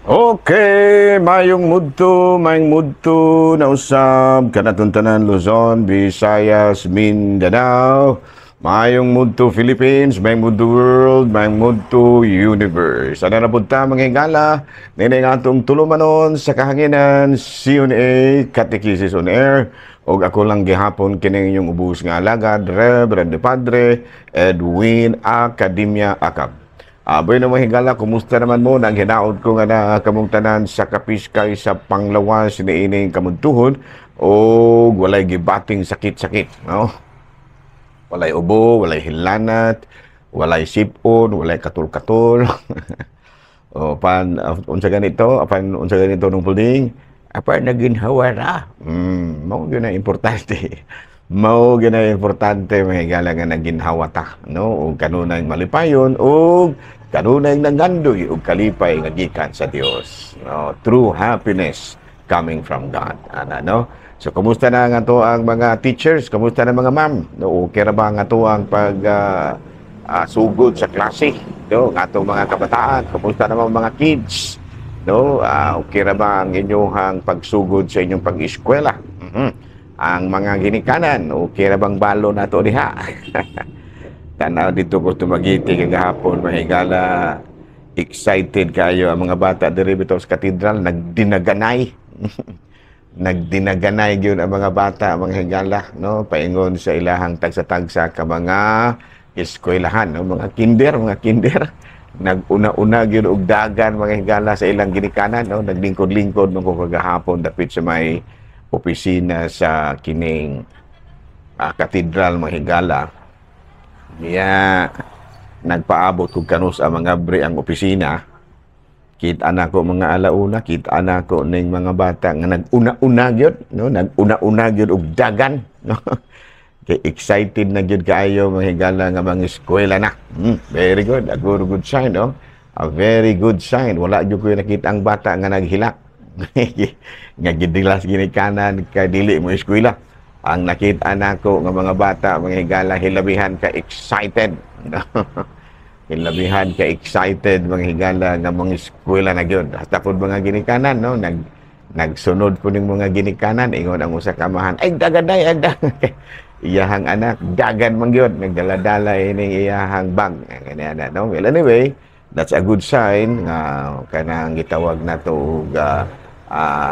Okay, mayong mudto na usab kanatong tanan, Luzon, Visayas, Mindanao, mayong mudto Philippines, mayong mudto world, mayong mudto universe. Ano na punta, mga higala, nini nga atong tulumanon sa kahanginan, CNA, Catechesis on Air, og ako lang gihapon kining inyong ubos nga alagad, Reverend Padre Edwin Academia Acab. Aboy na, mga higala, kumusta naman mo? Nang hinaot ko nga na kamong tanan sa kapiskay sa panglawas niining kamudtuhon o walay gibating sakit-sakit, no? Walay ubo, walay hilanat, walay sipon, walay katul-katul. O pan unsa ganito, apan unsa ganito nung pulding, apan naginhawa ra. Mao gyud na importante. Mao gyud na importante, mga higala, nga naginhawa ta, no? Ug kanunay malipayon ug kanunay nangandoy ug kalipay nga gikan sa Dios. No, true happiness coming from God. Ana, no? So kumusta na nga to ang mga teachers? Kumusta na mga ma'am? No, okay ra ba nga to ang pag sugod sa klase? No, nga atong mga kabataan, kumusta naman mga kids? No, okay ra ba ang inyong pagsugod sa inyong pag-eskwela? Ang mga ginikanan, okay ra bang balo nato diha? Tanaw dito ko Dumaguete kagahapon, mga higala, excited kayo ang mga bata diri bitaw sa katedral, nagdinaganay. Nagdinaganay gyud ang mga bata, mga higala, no, paingon sa ilahang tagsa-tagsa ka mga eskwelahan, no, mga kinder, mga kinder. Naguna-una gyud og dagan, mga higala, sa ilang ginikanan, no. Naglingkod-lingkod man ko kagahapon dapit sa may opisina sa kining katedral, mga higala. Ya, nagpaabot kog kanus ang mga bre ang opisina. Kita na ko mga alauna, kita na ko ning mga bata nga nag-una-una gyud, no? Nag-una-una gyud og dagan, no? Kay excited na gyud kaayo, mga higala, nga mga eskwela na. Very good, a good, good sign, no? A very good sign. Wala gyud ko nakita ang bata nga naghilak, nga gidilas ginikanan kay dili mo eskwela. Ang nakita nako nga mga bata, mga higala, hilabihan ka excited. Hilabihan ka excited, mga higala, nga mga eskwela na gyud. Hasta pod mga ginikanan, no, nagsunod po ning mga ginikanan. Ingon ang usa ka amahan, "Ay dagan day, ay dagan." Iyahang anak dagan man gyud, nagdala-dala ining iyahang bag. Ganyan na, no? Well, anyway, that's a good sign nga kanang gitawag nato og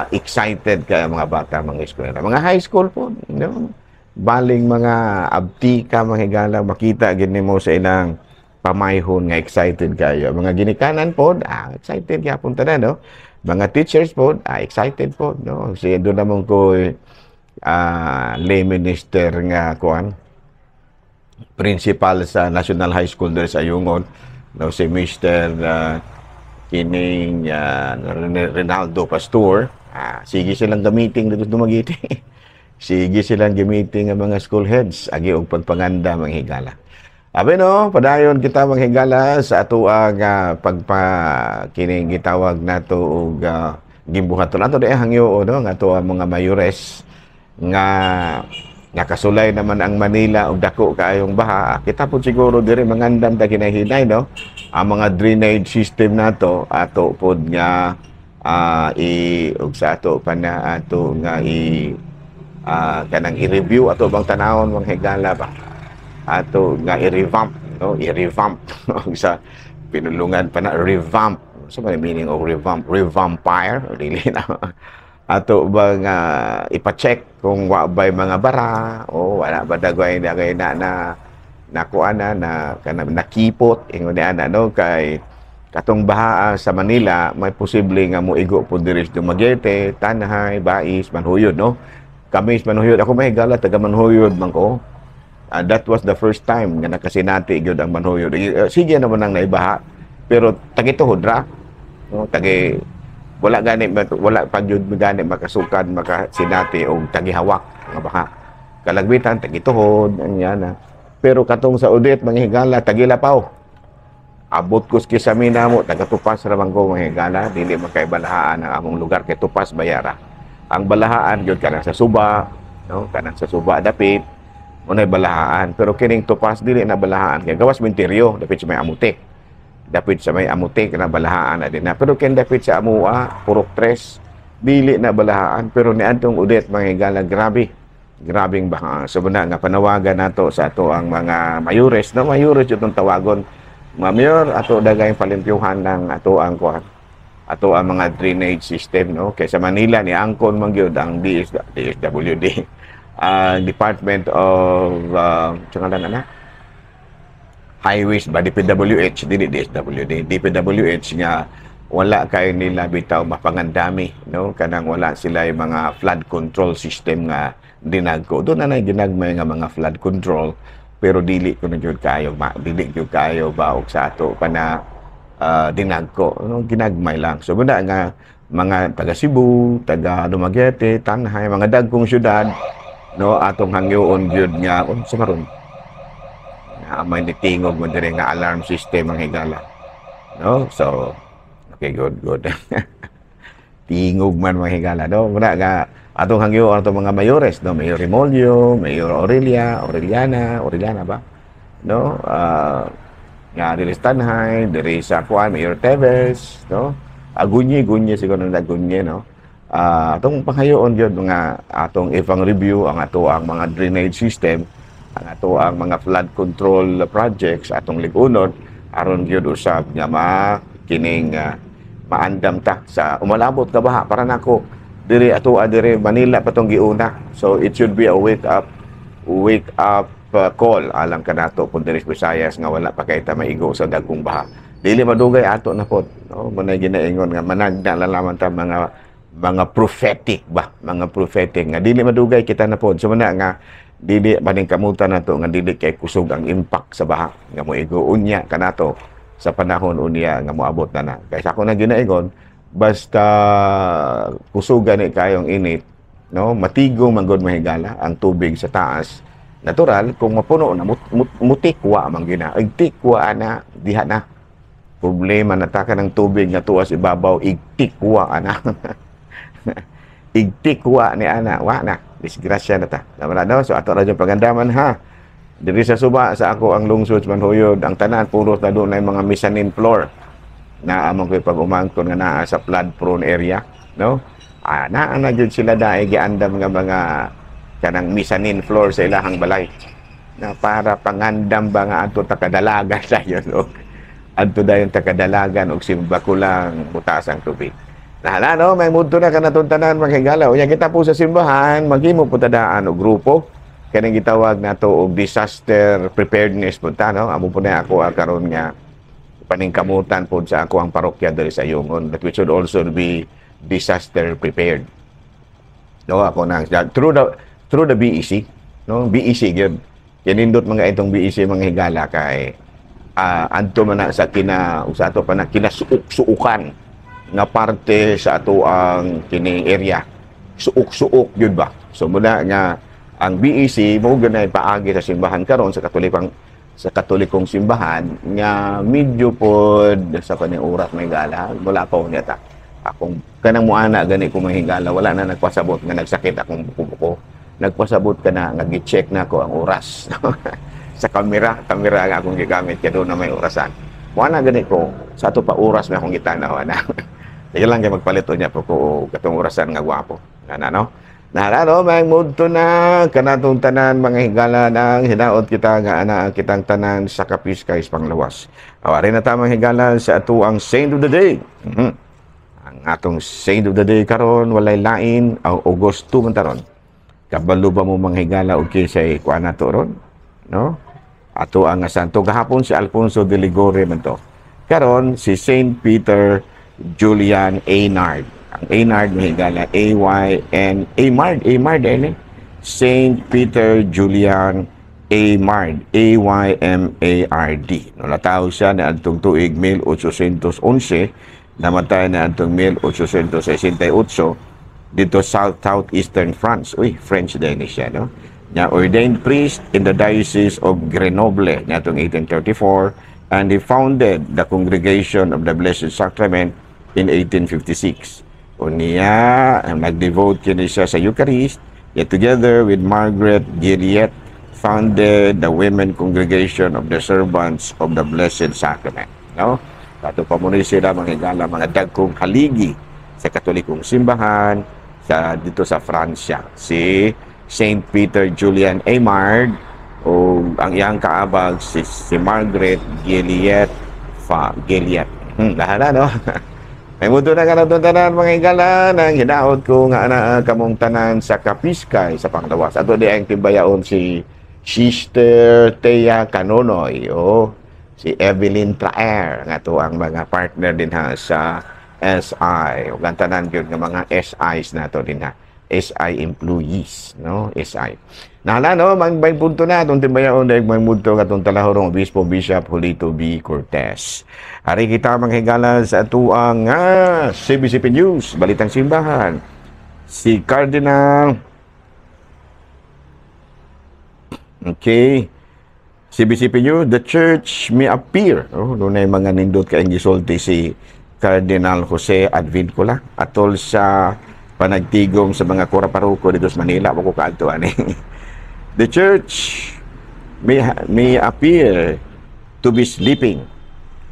excited kay mga bata mga eskwela. Mga high school po, no? Baling mga abtika, mga higala, makita gid nimo sa ilang pamayhon nga excited kayo. Mga ginikanan po, excited gyapon tanan, no? Mga teachers po, excited po, no? Sige, doon naman ko lay minister nga kuan, principal sa National High School diri sa Ayungon, no, si Mr. Kining Rinaldo Pastor. Sige silang gamiting dito sa Dumaguete. Sige silang gamiting ang mga school heads agi og pagpanganda, mga higala. Abi no, padayon kita, mga higala, sa atoang pagpa kining gitawag nato og gimbuhaton ato di hangyo, no, nga ato ang mga mayores nga nakasulay naman ang Manila og dako kaayong baha. Kita po siguro diri mangandam ta kinahinay, no, ang mga drainage system nato ato pod nga i og sa ato pa na ato nga i kanang i-review ato bang tanawon, mga higala ba, ato nga i-revamp, no, i-revamp sa pinulungan pa na revamp. So may meaning of revamp, revampire dili na ato bang ipa-check kung wa ba'y mga bara o wala ba dagway dagay na na nakuha na na kana nakipot, ingon ni ana, no? Kay katong baha sa Manila, may posible nga moigo po diri sa Dumaguete, Tanjay, Bais, Manjuyod, no? Kami sa Manjuyod, ako may higala, taga Manjuyod man ko. That was the first time nga nakasinati gyud ang Manjuyod. Sige naman ang naibaha, pero tagituhod ra, no? Tagi wala gani, wala pa gyud gani makasukad makasinati og tagihawak nga baha. Kalagbitan tagituhod anya na. Pero katong sa Odette, mga higala, tagilapaw. Abot ko sa kisami namo, taga-Tupas ra man ko, mga higala, dili man kay balahaan ang among lugar kay Tupas bayara. Ang balahaan gyud kanang sa suba, no? Kanang sa suba dapit muna'y balahaan. Pero kining Tupas dili na balahaan kay gawas minteryo dapit sa may amute. Dapit sa may Amute kana, balahaan na din na. Pero ken dapit sa Amua, Purok Tres, dili na balahaan, pero niadtong Odette, mga higala, grabe. Grabing baha. So muna nga panawagan nato sa ato ang mga mayores, no, mayores itong tawagon. Mga mayor, ato dagayong palimpyuhan ng ato ang kuan, ato ang mga drainage system, no? Kay sa Manila ni angkon man gyud ang DSWD, ang Department of ngalan na Highways ba, DPWH, dili DSWD, DPWH, nga wala kay nila bitaw mapangandami, no? Kanang wala sila yung mga flood control system nga dinagko. Doon na ginagmay nga mga flood control, pero dili ko na jud kayo ma, dili jud kayo baog sa ato pa na dinagko, no? Ginagmay lang. So muna nga mga taga Cebu, taga Dumaguete, Tanjay, mga dagkong syudad, no, atong hangyoon gyud nga unsa maron na may nitingog mo dire nga alarm system, ang higala, no? So okay, good, good. Tingog man, mga higala, no? Muna nga atong hangyoon atong mga mayores, no? Mayor Remollo, Mayor Aurelia, Aureliana, Aureliana ba, no? Nga diri sa Tanjay, diri sa kuan, Mayor Teves, no? Agunye, Gunye siguro na Gunye, no? Atong panghayoon gyud mga atong ipang review ang ato ang mga drainage system, ang ato ang mga flood control projects atong lig-unon aron gyud usab nga ma kining maandam ta sa umalabot ka baha. Para nako diri ato diri Manila pa tong giuna, so it should be a wake up call alang kanato kung diri sa Visayas nga wala pa kay ta maigo sa dagkong baha. Dili madugay, ato na pod, no? Munay ginaingon nga managda lalaman ta, mga prophetic ba, mga prophetic nga dili madugay kita na pod. So muna nga dili paningkamutan nato nga dili kay kusog ang impact sa baha nga moigo unya kanato sa panahon unya nga moabot na na. Kay sa ako na ginaingon, basta kusugan ni kayong init, no, matigong man gud, mahigala, ang tubig sa taas. Natural kung mapuno na, mutikwa man gina, igtikwa na diha na. Problema na ta ka ng tubig nga tuas ibabaw, igtikwa ana, igtikwa ni ana, wa na, disgrasya na ta. Tama na, no? So ato ra yung pagandaman ha. Diri sa suba sa ako ang lungsod sa Manhuyod, ang tanan puros na doon na yung mga mezzanine floor na among ko'y pag-umangkon nga naa sa flood prone area, no? Naa na gyud sila dae giandam nga mga kanang mezzanine floor sa ilahang balay na para pangandam ba nga adto ta kadalagan dayon, no? Adto dayon ta kadalagan og simba ko lang mutaas ang tubig. Nahala, no, may mudto na kanatong tanan, mga higala. Unya kita po sa simbahan, maghimo po tadaan og grupo kaning gitawag nato og disaster preparedness po ta, no? Amo po na ako karon nga paningkamutan po sa ako ang parokya diri sa Yongon that we should also be disaster prepared. No, ako na through the BEC, no? BEC gyud. Kinindot mga itong BEC, mga higala, kay adto man na sa kina sa ato pa na kinasuok-suokan nga parte sa ato ang kining area. Suok-suok gyud ba? So muna nga ang BEC mo ganay paagi sa simbahan karon sa Katolikong simbahan nga medyo pod sa kaning oras may gala, wala pa unya ta akong kanang muana gani ko, mga higala, wala na nagpasabot nga nagsakit akong buko-buko. Nagpasabot ka na nga gi-check na ko ang oras sa kamera, kamera nga akong gigamit kay doon na may orasan. Muana gani ko sa ato pa oras may akong gitanaw na. Sige lang kay magpalit niya po ko katong orasan nga gwapo. Ana, no? Nahala, no, may mudto na kanatong tanan, mga higala, nang hinaot kita nga ana kitang tanan sa kapis kay panglawas. Awari na ta, mga higala, sa ato ang Saint of the Day. Ang atong Saint of the Day karon walay lain ang Agosto man taron. Kabalo ba mo, mga higala, og kinsay kuan nato ron? No? Ato ang santo gahapon si Alfonso de Liguori man to. Karon si Saint Peter Julian Eynard. Ang Eynard, mga higala, A Y N Aymard, Aymard eh. Saint Peter Julian Eymard, A Y M A R D. No, natawo siya na adtong tuig 1811, namatay na adtong 1868 dito southeastern France. Uy, French din siya, no? Nya ordained priest in the Diocese of Grenoble niadtong 1834 and he founded the Congregation of the Blessed Sacrament in 1856. Unya, nag-devote kini siya sa Eucharist, yet together with Margaret Gilliet, founded the Women Congregation of the Servants of the Blessed Sacrament. No? Ato pa mo sila, mga higala, mga dagkong haligi sa Katolikong simbahan sa dito sa Francia. Si Saint Peter Julian Eymard o ang iyang kaabag si Margaret Gilliet Fa Gilliet. Lahat na, no? May mundo na ka tanan, mga higala, nang hinaot ko nga ana kamong tanan sa kapiskay sa panglawas. Ato di ang timbayaon si Sister Thea Canonoy o si Evelyn Traer nga to ang mga partner din ha sa SI. Ug ang tanan gyud nga mga SIs nato din ha. SI employees, no? SI. Nahala, no, mangbay punto na atong timbayaon dahil may mudto katong talahorong Obispo Bishop Julito B. Cortez. Ari kita, mga higala, sa atuang CBCP News, Balitang Simbahan. Si Cardinal. Okay. CBCP News, the church may appear. Oh, dunay mga nindot kaayong gisulti si Cardinal Jose Advincula atol sa panagtigom sa mga kura paroko dito sa Manila. Wa ko kaadto ani. The church may appear to be sleeping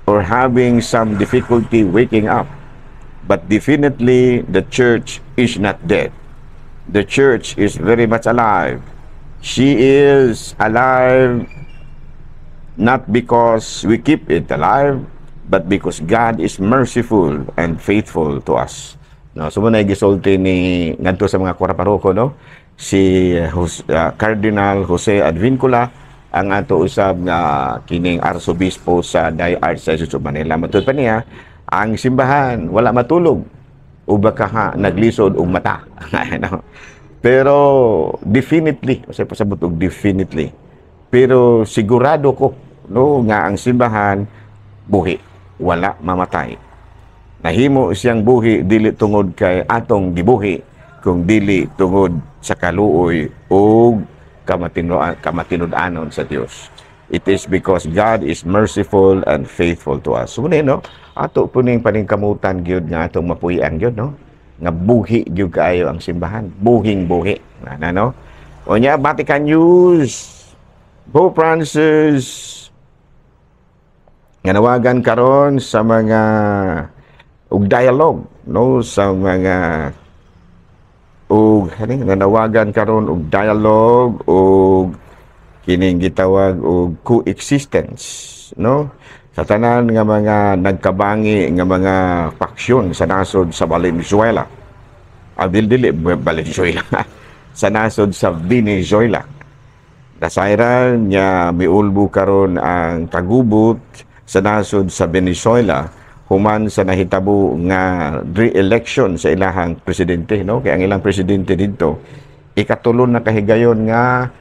or having some difficulty waking up, but definitely the church is not dead. The church is very much alive. She is alive not because we keep it alive, but because God is merciful and faithful to us. No, so mao na gisulti ni ngadto sa mga kura paroko, no? Si Cardinal Jose Advincula, ang ato usab nga kining arsobispo sa Archdiocese of Manila. Matud pa niya, ang simbahan wala matulog o baka ha, naglisod og mata. No? Pero definitely, kasi pasabot og definitely. Pero sigurado ko, no, nga ang simbahan buhi, wala mamatay. Nahimo siyang buhi dili tungod kay atong gibuhi, kung dili tungod sa kaluoy ug kamatinud-anon sa Dios. It is because God is merciful and faithful to us. So, no, ato po ning paningkamutan gyud nga atong mapuy-an gyud, no, nga buhi gyud kaayo ang simbahan, buhing buhi. Na, no? Unya, Vatican News, Pope Francis nga nawagan karon sa mga og dialogue, no, sa mga og hani nanawagan karon og dialogue og kining gitawag og coexistence, no, sa tanan nga mga nagkabangi nga mga faksyon sa nasod sa Valenzuela. Ah, dili Valenzuela, sa nasod sa Venezuela. Nasayran niya miulbo karon ang kagubot sa nasod sa Venezuela human sa nahitabo nga re-election sa ilahang presidente, no, kay ang ilang presidente didto ikatulon na kahigayon nga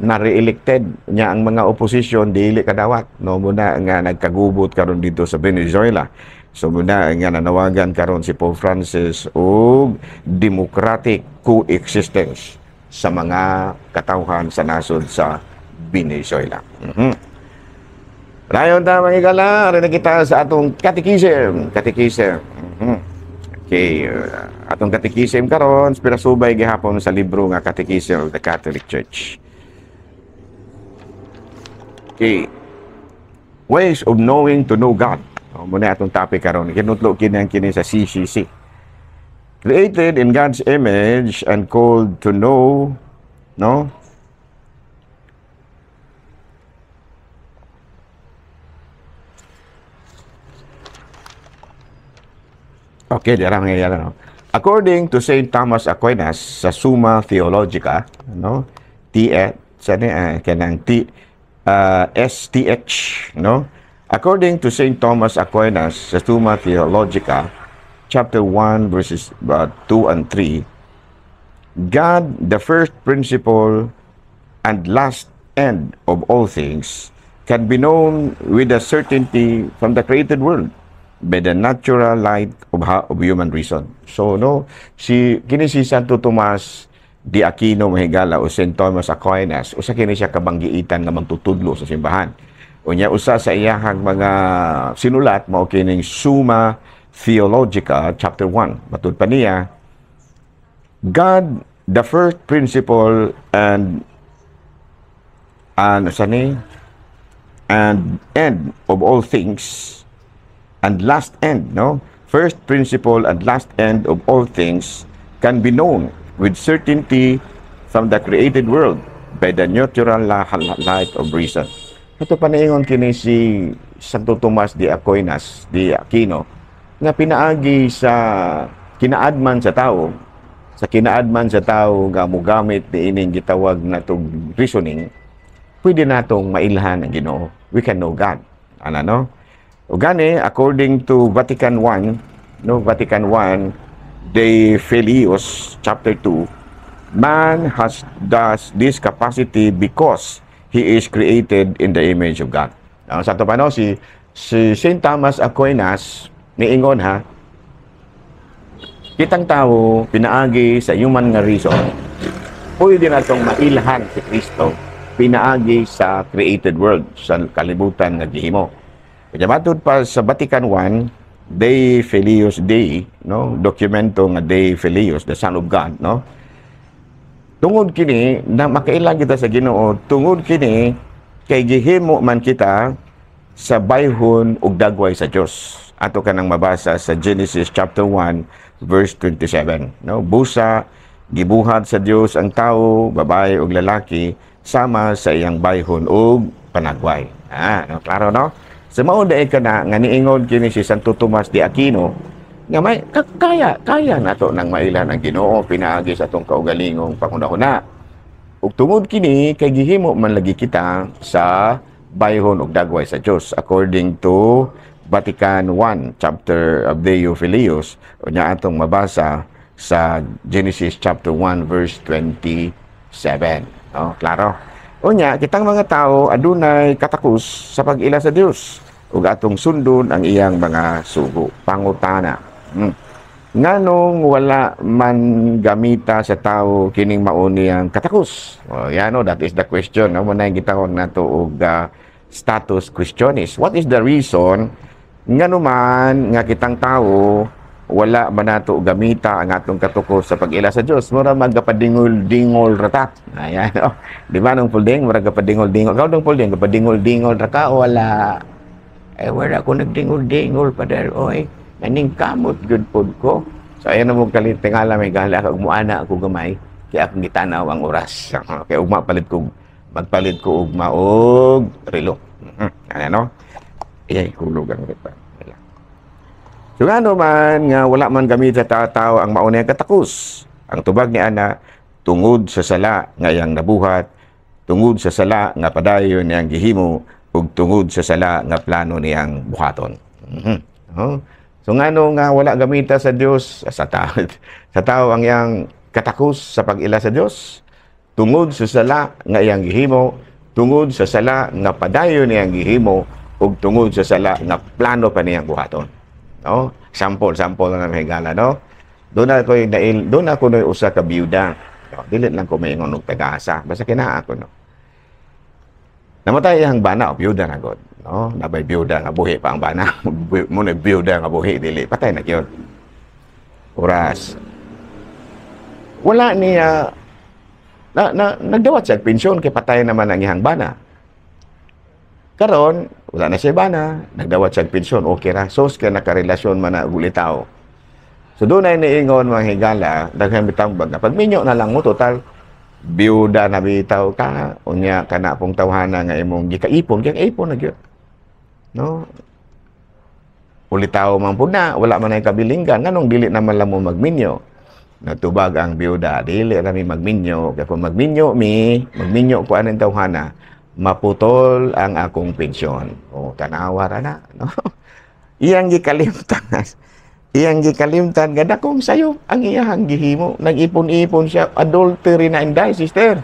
na re-elected niya, ang mga opposition dili kadawat, no. Muna nga nagkagubot karon dito sa Venezuela. So muna nga nanawagan karon si Pope Francis og democratic coexistence sa mga katawhan sa nasod sa Venezuela. Rayon ta, mga higala, rin kita sa atong catechism. Catechism. Okay, atong catechism karon, pero subay gihapon sa libro nga Catechism of the Catholic Church. Okay. Ways of knowing to know God. Oh, muna atong topic karon. Kinutlo kini ang kini sa CCC. Created in God's image and called to know, no? Okay, dira mga higala, no? According to Saint Thomas Aquinas sa Summa Theologica, no? T sa ni kanang T STH, no? According to Saint Thomas Aquinas sa Summa Theologica, chapter 1 verses 2 and 3, God, the first principle and last end of all things, can be known with a certainty from the created world by the natural light of human reason. So, no, si kini si Santo Tomas de Aquino, mga higala, o Saint Thomas Aquinas, usa kini siya kabanggiitan nga magtutudlo sa simbahan. Unya usa sa iyahang mga sinulat mao kining Summa Theologica chapter 1. Matud pa niya, God, the first principle and ano sa ni and end of all things. and last end, no? First principle and last end of all things can be known with certainty from the created world by the natural light of reason. Ito panaingon kini si Santo Tomas de Aquinas, de Aquino, nga pinaagi sa kinaadman sa tao, sa kinaadman sa tao nga mogamit niining gitawag natong reasoning, pwede natong mailhan ang Ginoo. We can know God. Ano, no? O gani, according to Vatican I, no, Vatican I, Dei Filius, chapter 2, man has thus this capacity because he is created in the image of God. Ang sa ato pa, no, si St. Thomas Aquinas, niingon ha, kitang tao, pinaagi sa human nga reason, pwede natong mailhan si Kristo pinaagi sa created world, sa kalibutan nga gihimo. Kaya matod pa sa Vatican I, Dei Filius Dei, no, dokumento nga Dei Filius, the Son of God, no? Tungod kini na makaila kita sa Ginoo, tungod kini kay gihimo man kita sa bayhon ug dagway sa Dios. Ato kanang mabasa sa Genesis chapter 1 verse 27, no? Busa gibuhat sa Dios ang tao, babae ug lalaki, sama sa iyang bayhon ug panagway. Ah, no, klaro, no? Sa mao diay kana nga niingon kini si Santo Tomas de Aquino nga may kaya kaya nato nang mailhan ang Ginoo pinaagi sa atong kaugalingong panghuna-huna. Ug tungod kini kay gihimo man lagi kita sa bayhon ug dagway sa Dios according to Vatican I chapter of Dei Filius, unya atong mabasa sa Genesis chapter 1 verse 27. No, klaro. Unya kitang mga tao adunay katakos sa pag-ila sa Dios ug atong sundon ang iyang mga sugo. Pangutana. Nganong wala man gamita sa tao kining mao niyang katakos? Oh, yan, no, that is the question. No, mao na gitawag nato og status quaestionis. What is the reason ngano man nga kitang tao wala man nato gamita ang atong katukos sa pag-ila sa Dios? Mura magapadingol-dingol ra ta. Ayan, no? Di ba nung Pulding, mura gapadingol-dingol. Ikaw nung Pulding, gapadingol-dingol ra ka o wala? Eh, wala ko nagdingol-dingol, pader, oy. Naning kamot gud pod ko. So ayan na mo kalit tingala may gala kag muana ako gamay kaya akong gitanaw ang oras. Kaya ugma palit ko, magpalit ko ugma og relo. Ayan, no? Ay, hulog ang ripa. So ngano man nga wala man gamit sa tao ang mao niyang katakos? Ang tubag ni ana, tungod sa sala nga iyang nabuhat, tungod sa sala nga padayon niyang gihimo, ug tungod sa sala nga plano niyang buhaton. Oh. So ngano nga wala gamita sa Dios sa tao ang iyang katakos sa pag-ila sa Dios? Tungod sa sala nga iyang gihimo, tungod sa sala nga padayon niyang gihimo, ug tungod sa sala nga plano pa niyang buhaton. No? Sample, sample na lang higala, no? Doon ako na usa ka biyuda. No, dili lang ko maingon og taga-asa. Basta kinaa ako, no. Namatay ang bana, o biyuda na god. No? Nabay biyuda nga buhi pa ang bana. Mo na biyuda nga buhi dili patay na gyud. Oras. Wala niya na nagdawat siya pensyon kay patay naman ang iyang bana. Karon, wala na siya bana, nagdawat siya pensyon, okay ra. Sos kay nakarelasyon man na ug tao. So doon ay niingon, mga higala, daghan bitang bag. Pagminyo na lang mo, total biyuda na bitaw ka, unya kana pong tawhana nga imong gikaipon, gikaipon na gyud. No? Ulitaw man pud na, wala man ay kabilinggan, nganong dili naman lang mo magminyo? Nagtubag ang biyuda, "Dili ra mi magminyo, kay kung magminyo mi, magminyo ko aning tawhana, maputol ang akong pensyon." O, tanawa ra na, no? Iyang gikalimtan. Iyang gikalimtan nga dakong sayo ang iyang gihimo. Nag-ipon-ipon siya, adultery na inday, sister.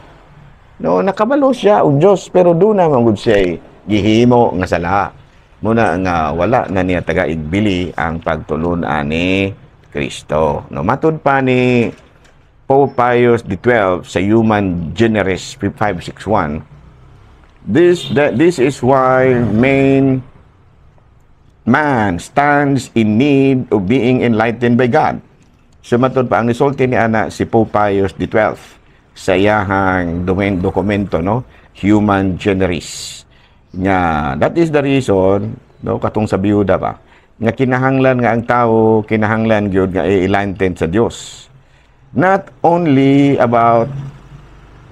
No, nakabalo siya og Dios pero duna man gud siya gihimo nga sala. Muna nga wala na niya taga-igbili ang pagtulun-an ni Kristo. No, matud pa ni Pope Pius XII sa Humani Generis 561, this is why main man stands in need of being enlightened by God. So matod pa ang nisulti ni ana si Pope Pius XII sa iyahang dokumento, no, Humani Generis, nga that is the reason, no, katong sa biyuda ba Nga kinahanglan nga ang tao kinahanglan gyud nga i-enlighten sa Dios. Not only about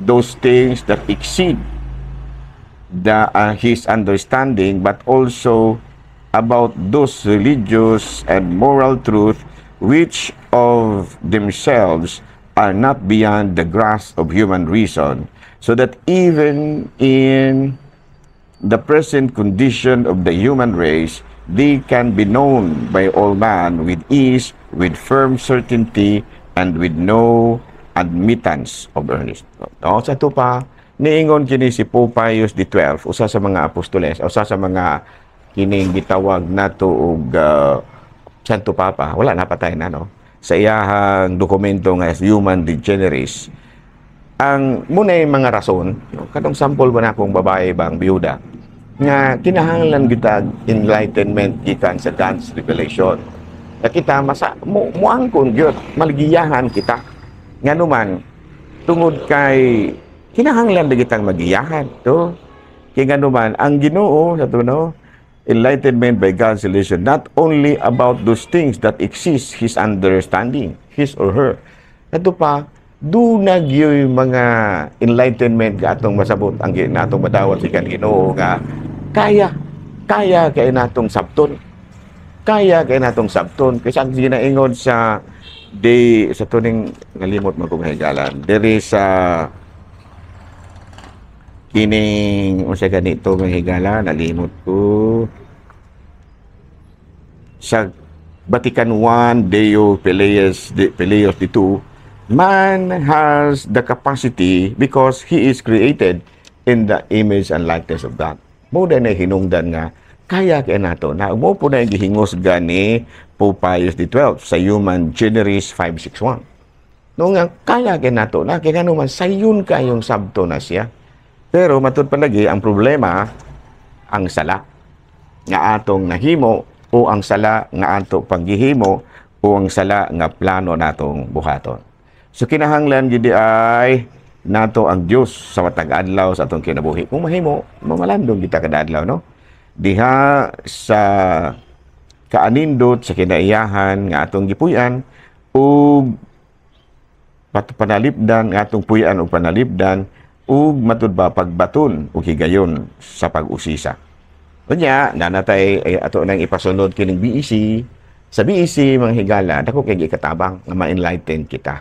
those things that exceed the his understanding, but also about those religious and moral truth which of themselves are not beyond the grasp of human reason, so that even in the present condition of the human race, they can be known by all man with ease, with firm certainty, and with no admittance of errors. No, sa ato pa, niingon kini si Pope Pius XII, usa sa mga apostoles, usa sa mga kining gitawag nato og Santo Papa, wala na, patay na, no? Sa iyahang dokumento nga Humani Generis, ang muna mga rason, no? Katong sample ba na akong babae bang biyuda, nga kinahanglan kita enlightenment gikan sa God's revelation. Nga kita masa mo muangkon gyud, maligiyahan kita. Ngano man, tungod kay kinahanglan na kitang magiyahan to. Kay ngano man ang Ginoo sa to, enlightenment by God's revelation, not only about those things that exceed his understanding, his or her. Ato pa, duna gyoy mga enlightenment nga atong masabot ang natong madawat sa Ginoo nga kaya kaya kay natong sabton, kaya kay natong sabton, kasi ang ginaingon sa di sa tuning, nalimot man kong higalan diri sa kining unsa ganito nga higala, nalimot ko, sa Vatican I, Deo Filius II, man has the capacity because he is created in the image and likeness of God. Mo na hinungdan nga kaya kay nato na mo po na gihingos gani Pope Pius XII sa Humani Generis 561. No, nga kaya kay nato na, kay ngano man sayon kayong sabto na siya. Pero matud palagi ang problema, ang sala nga atong nahimo o ang sala nga ato panggihimo o ang sala nga plano natong buhaton. So kinahanglan gid ay nato ang Dios sa matag adlaw sa atong kinabuhi. Kung mahimo, mamalandong kita kada adlaw, no? Diha sa kaanindot sa kinaiyahan nga atong gipuy-an ug panalipdan nga atong puy-an og panalipdan ug matud ba pagbaton og higayon sa pag-usisa. Unya, nanatay ay ato nang ipasunod kining BEC. Sa BEC, mga higala, dako kay gikatabang nga ma-enlighten kita.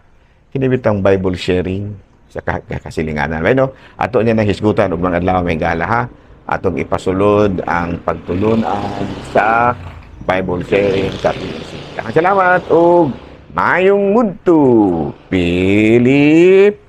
Kini bitang Bible sharing sa kasilinganan. Bueno, ato niya nang hisgutan og mga adlaw, mga higala, ha. Atong ipasulod ang pagtulunan sa Bible sharing sa BEC. Salamat ug maayong mudto, Pilipinas.